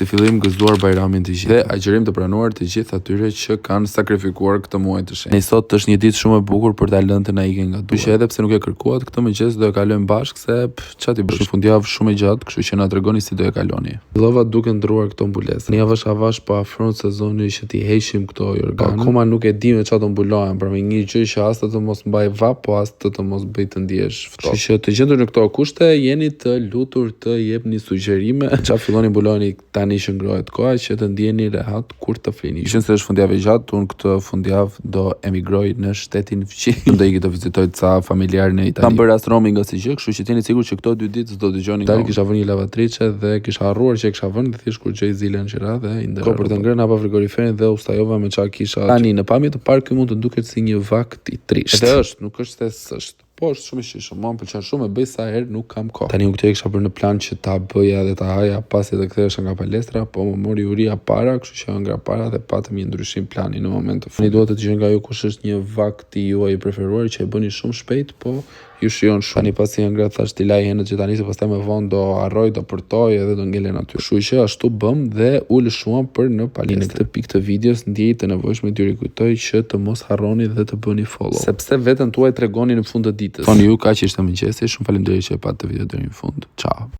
Si fillim, gëzuar Bajramin të gjithë. Dhe agjërim të pranuar të gjithë atyre që kanë sakrifikuar këtë muaj të shenjtë. Ne sot është një ditë shumë e bukur për ta lënë të na ikën nga duart. Kështu që edhe pse nuk e kërkuat, këtë mëngjes do e kalojmë bashkë se ça t'i bësh. Është fundjavë shumë e gjatë, kështu që na tregoni si do e kaloni. Fillova duke ndruar këto mbulesa. Tani avash avash po afron sezoni që t'i heqim këto jorgane. Akoma nuk e di me çfarë do mbulohem, por me një gjë që as të të mos mbaj vapë, po as të të mos bëj të ndihesh ftohtë. Kështu që të gjendur në këto kushte jeni të lutur të jepni sugjerime. Ça filloni mbuloni tani që ngrohet koha që të ndiheni rehat kur të flini. Meqenëse është fundjavë e gjatë, unë këtë fundjavë do emigroj në shtetin fqinj. Do iki të vizitoj ca familjarë në Itali. Kam bërë as roaming as gjë, kështu që të jeni sigurt që këto dy ditë s'do dëgjoni. Dal kisha vënë një lavatriçe dhe kisha harruar që e kisha vënë dhe thjesht kur gjej zilen që ra dhe i ndërrova. Kohë për të ngrënë hapa frigoriferin dhe u sajova me ça kisha. Tani në pamje të parë ky mund të duket si një vakt i trishtë. Edhe është, nuk është se s'është. Po është shumë i shijshëm, mua më pëlqen shumë, e bëj sa herë nuk kam kohë. Tani unë këtë e kisha bërë në plan që ta bëja dhe ta haja pasi të kthehesha nga palestra, po më mori uria para, kështu që hëngra para dhe patëm një ndryshim plani në moment të fundit. Tani dua të dëgjoj nga ju kush është një vakt i juaj i preferuar që e bëni shumë shpejt, po ju shijon shumë. Tani pasi hëngra thash t'i laj enët që tani se pastaj më vonë do harroj, do përtoj edhe do ngelen aty. Kështu që ashtu bëm dhe u lëshuam për në palestër. Në këtë pikë të videos ndjej të nevojshme t'ju rikujtoj që të mos harroni dhe të bëni follow. Sepse veten tuaj tregoni në fund të ditës. Thoni ju, kaq ishte mëngjesi, shumë faleminderit që e patë video deri në fund. Ciao.